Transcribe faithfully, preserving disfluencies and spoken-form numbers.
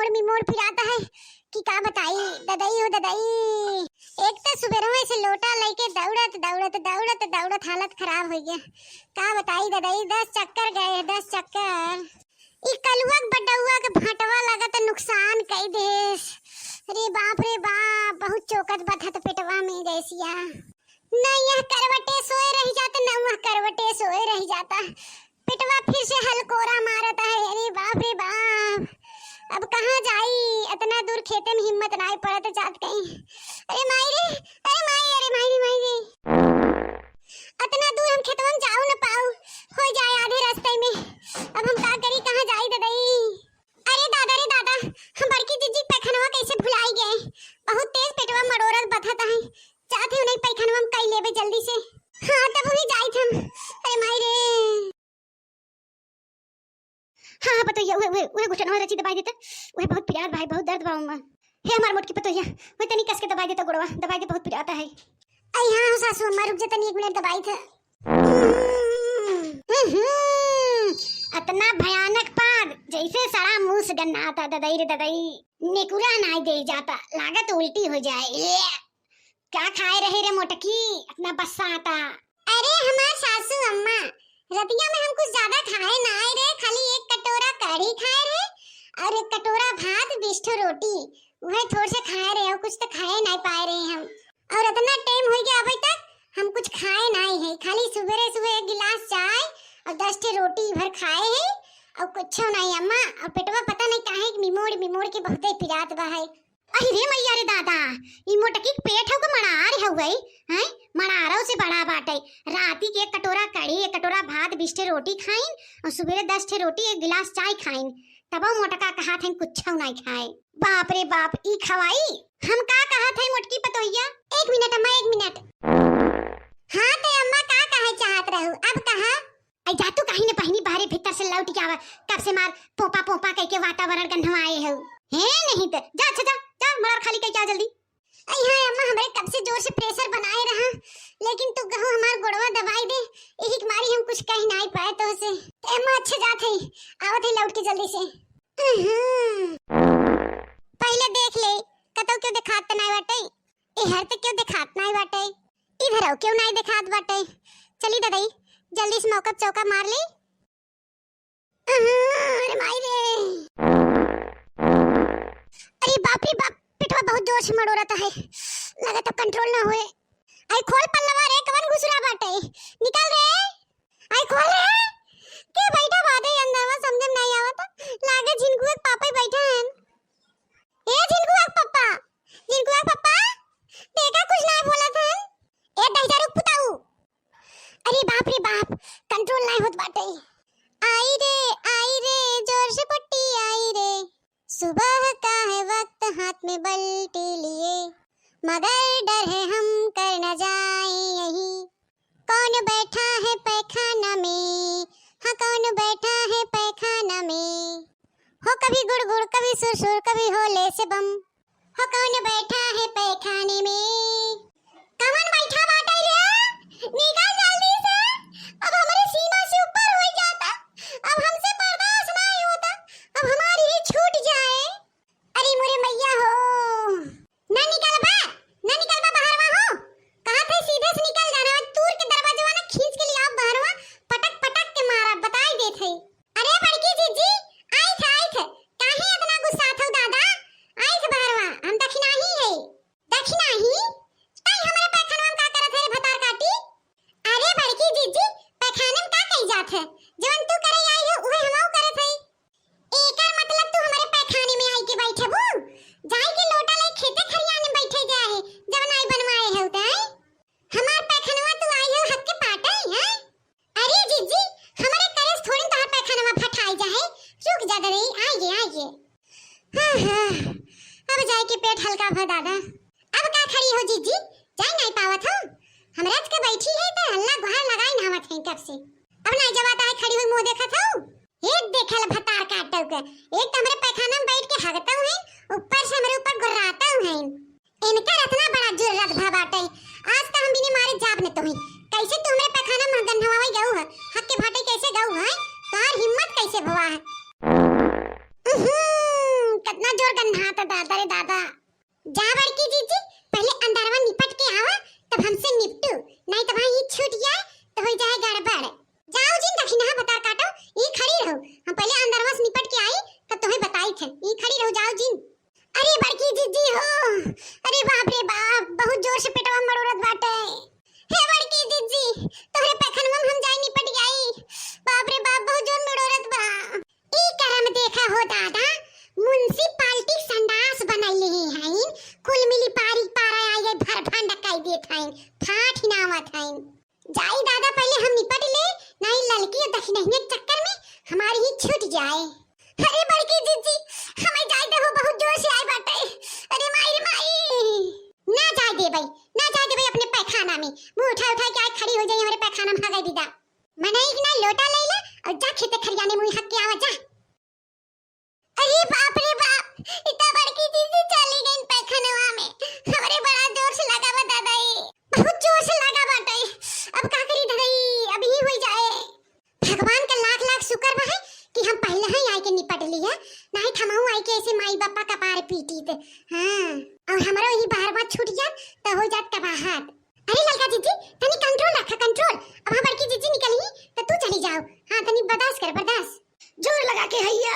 मिमोड़ पिरात है कि का बताई ददई हो ददई। एक तो सुबेरवे से लोटा लेके दौड़त, दौड़त, दौड़त, दौड़त हालत खराब होइ गया। का बताई ददई, दस चक्कर गए, दस चक्कर। ई कलुआ के बडउआ के भांटवा लगत नुकसान कई देस। रे बाप रे बाप, बहुत चोकत बथत पेटवा में गैसिया। न यह करवटे सोए रह जाता, न वह करवटे सोए रह जाता। पेटवा फिर से हलकोरा मारत है। अरे बाप रे बाप, अब कहाँ जाई? इतना दूर खेते में हिम्मत नाय पड़त जात कहीं। अरे माई रे, अरे माई, अरे माई रे, माई रे। इतना दूर हम खेतवा में जाऊ न पाऊ, हो जाए आधे रास्ते में। अब हम का करी, कहाँ जाई ददई? अरे दादा रे दादा, हम बड़की जीजी पैखानवा कैसे भुलाई गए। बहुत तेज पेटवा मरोरत बथत है। जात है उन्हें पैखानवा में कई लेबे जल्दी से। हाँ, तब वही जाइत हम। अरे माई रे। हाँ, हाँ, पतोहिया, उहे, उहे, उहे घुटनवा रची दबाई देता। उहे बहुत पिरात भाई, बहुत दर्द बा उमा। हे हमार मोटकी पतोहिया, उहे तनी कस के दबाई देता गोड़वा, दबाई दे, बहुत पिरात है। आई हाँ, हो सासू अम्मा, रुक जा तनी एक मिनट, दबाई था। हम्म, अतना भयानक पाद, जैसे सड़ा मूस गन्नाता, ददई रे ददई। निकुरा नाई दे जाता, लागत उल्टी हो जाए। ये, का खाए रहे रे मोटकी, अतना बस्सा आता? अरे हमार सासू अम्मा, रतिया में हम कुछ ज्यादा खाए ना आए रे, खाली एक कटोरा कढ़ी खाए रे और एक कटोरा भात, बीस ठो रोटी, वह थोड़ से खाए रहे और कुछ तो खाए ना पाए रहे हम। और इतना टाइम हो गया अभी तक हम कुछ खाए ना है, खाली सुबेरे सुबह एक गिलास चाय और दस ठे रोटी भर खाए है और कुछ नहीं अम्मा। और पेटवा पता नहीं काहे मिमोड़ मिमोड़ के बहुते पिरात बा है। अहि रे मैया रे दादा, ई मोटकी के पेट हउ के मड़ार हउ गई, हैं? मड़ारौ से बड़ा बाटे। राती के एक कटोरा कढ़ी, एक कटोरा भात, बीस ठे रोटी खाइन और सुबेरे दस ठे रोटी, एक गिलास चाय खाइन, तबौ मोटका कहात हैं कुछ नहीं खाए। बाप रे बाप, ई खवाई? हम का कहत है मोटकी पतोहिया? एक मिनट अम्मा, एक मिनट। हाँ ते अम्मा का कहे चाहत रहू, अब कहा। आई जा तू कहीं न पहिनी बहरे भीतर से लौट के आवा, कब से मार पोपा पोपा कह के वातावरण गंधवाए हउ। हे नहीं ते, जा अच्छा जा, जा मड़ार खाली कह के आ जल्दी। आई हाँ अम्मा, हमरे कब से जोर से प्रेशर बनाए रहा, लेकिन तू कहू हमार गोड़वा दबाई दे, यही के मारी हम कुछ कह नाई पाए तो से। ए अम्मा अच्छा जात है, आवत है लौट के जल्दी से। उहुं। पहले देख ले, कतौ क्यों दिखात नाई बाटे, एहर ते क्यों दिखात नाई बाटे, इधरौ क्यों नाई दिखात बाटे। चली ददई, जल्दी से मौका चौका मार ली। अरे माई रे, अरे बाप रे बाप, पेटवा बहुत जोर से मरोरत है, लगत अब कंट्रोल ना होए। आई खोल पल्लवा रे, कवन घुसरा बाटे, निकाल रे। आई खोल रे, के बैठा बाटे अंदर में, समझ में नहीं आवत। लागे झिनकुआ के पापा ही बैठा हैं। ए झिनकुआ के पापा, झिनकुआ के पापा, देखा कुछ नहीं बोलत हैं। ए दहिजरू पुताऊ, अरे बाप रे बाप, कंट्रोल नहीं होत बाटे। आई रे, आई रे, जोर से पट्टी आई रे। सुबह का है वक्त हाथ में बल्टी लिए, मगर डर है हम कर न जाए यही। कौन बैठा है पैखाना में, हाँ कौन बैठा है पैखाना में। हो कभी गुड़ गुड़, कभी सुर सुर, कभी होले से बम। हो कौन बैठा है पैखाने में? कवन बैठा बाटे रे? निकल जल्दी से, अब हमरे सीमा से ऊपर हो जाता, अब हमसे बर्दाश्त नहीं होता, अब हमारी ही छूट जाए। अरे मोरे मैया हो, ना निकलबा, ना निकलबा बहरवा हो, कहा थे सीधे से निकल जाना, तूर के दरवाजवा ना खींच के लिया बहरवा, पटक पटक के मारा, बताई देत है। अरे बड़की जीजी, आइथ, आइथ, काहे इतना गुस्सात हौ दादा? आइथ बहरवा, हम दखिनाही है। दखिनाही? तई हमरे पैखानवा में का करत है रे भतार काटी? अरे बड़की जीजी, पैखाने में का कई जात है? जवन तू करे आई हो, उहे हमहू करत है। एकर मतलब तू हमरे पैखाने में आई के बैठबू? जाई के लोटा ले खेते खरियाने बैठे गया है, जवन आई बनवाए है उतई। हमार पैखानवा तू आई हो हक के पाटे, हैं? अरे जीजी, हमरे करे से थोड़ी तोहार पैखानवा फटाई जाए। रुक जा ददई, आइए, आइए। हाँ, हाँ, अब जाए के पेट हल्का भा दादा। अब का खड़ी हो जीजी, जाए नहीं पावत हो। हमरा के बैठी है तो हल्ला गुहार लगाई नहावत है कब से। अब नहीं जब आता है खड़ी हुई मुंह देखत हो। एक देखल भतार काटो के, एक तो हमरे पैखाना में बैठ के हगता है, ऊपर से हमरे ऊपर गुर्राता है। इनकर इतना बड़ा जुर्रत भा बाटे, आज त हम बिने मारे जाब न तोही। कैसे तू हमरे पैखाना में गन्हवावे गऊ है, हक के भाटे कैसे गऊ है, तोहार हिम्मत कैसे भवा है? उहुं, कितना अरे दादा, जा बड़की जीजी, पहिले अंदरवा निपट के आवा, तब हमसे निपटू, नाहीं तो भाई ये छूट जाए तो हो जाए गड़बड़। जाओ जिन दखिनहा भतार काटो, ई खड़ी रहो, हम पहिले अंदरवा से निपट के आई, तब तोहे बताई थे, ई खड़ी रहो, जाओ जिन। अरे बड़की जीजी हो, अरे बाप रे बाप, बहुत जोर से पेटवा मरोड़त बाटे। हे बड़की जीजी, तोहरे पैखानवा में हम जाई निपट जाई। बाप रे बाप, बहुत जोर मरोड़त बा। ई करम देखा हो दादा, म्युनिसिपालिटी संडास बनइले हइन, कुल मिली पारी पारा आइए भर भंड कइ देत हइन, फाट हिनावत हइन। जाई दादा, पहिले हम निपट ले, नाहीं ललकी और दखिनहिया के चक्कर में हमारी ही छूट जाए। अरे बड़की जीजी, हमें जाए दे हो, बहुत जोर से आए बाटे। अरे माई रे माई, ना जाए देबई, ना जाए देबई अपने पैखाना में। मुंह उठा उठा के आए खड़ी हो जाई हमारे पैखाना में, हगई दीदा। मनई के ना लोटा ले ले और जा खेते खरियाने मुंह हक के आवा जा। अरे बाप रे बाप, इतना बड़की जीजी चली गई पैखानवा में। हमरे बड़ा जोर से लगा बा दादा, ई बहुत जोर से लगा बाटे। अब का करी दादा, ई अभी हो जाए। भगवान का लाख लाख शुक्र बा है कि हम पहिले ही आए के निपट ली है, नाहीं तो हमहू आए के ऐसे माई बापा का पार पीटी थे। हाँ, और हमारा ही बाहर बात छूट जात तो हो जात कबाहत। अरे ललका जीजी, तनी कंट्रोल रखा, कंट्रोल। अब हाँ बड़की जीजी निकली तो तू चली जाओ। हाँ, तनी बर्दाश्त कर, बर्दाश्त। जोर लगा के हैया।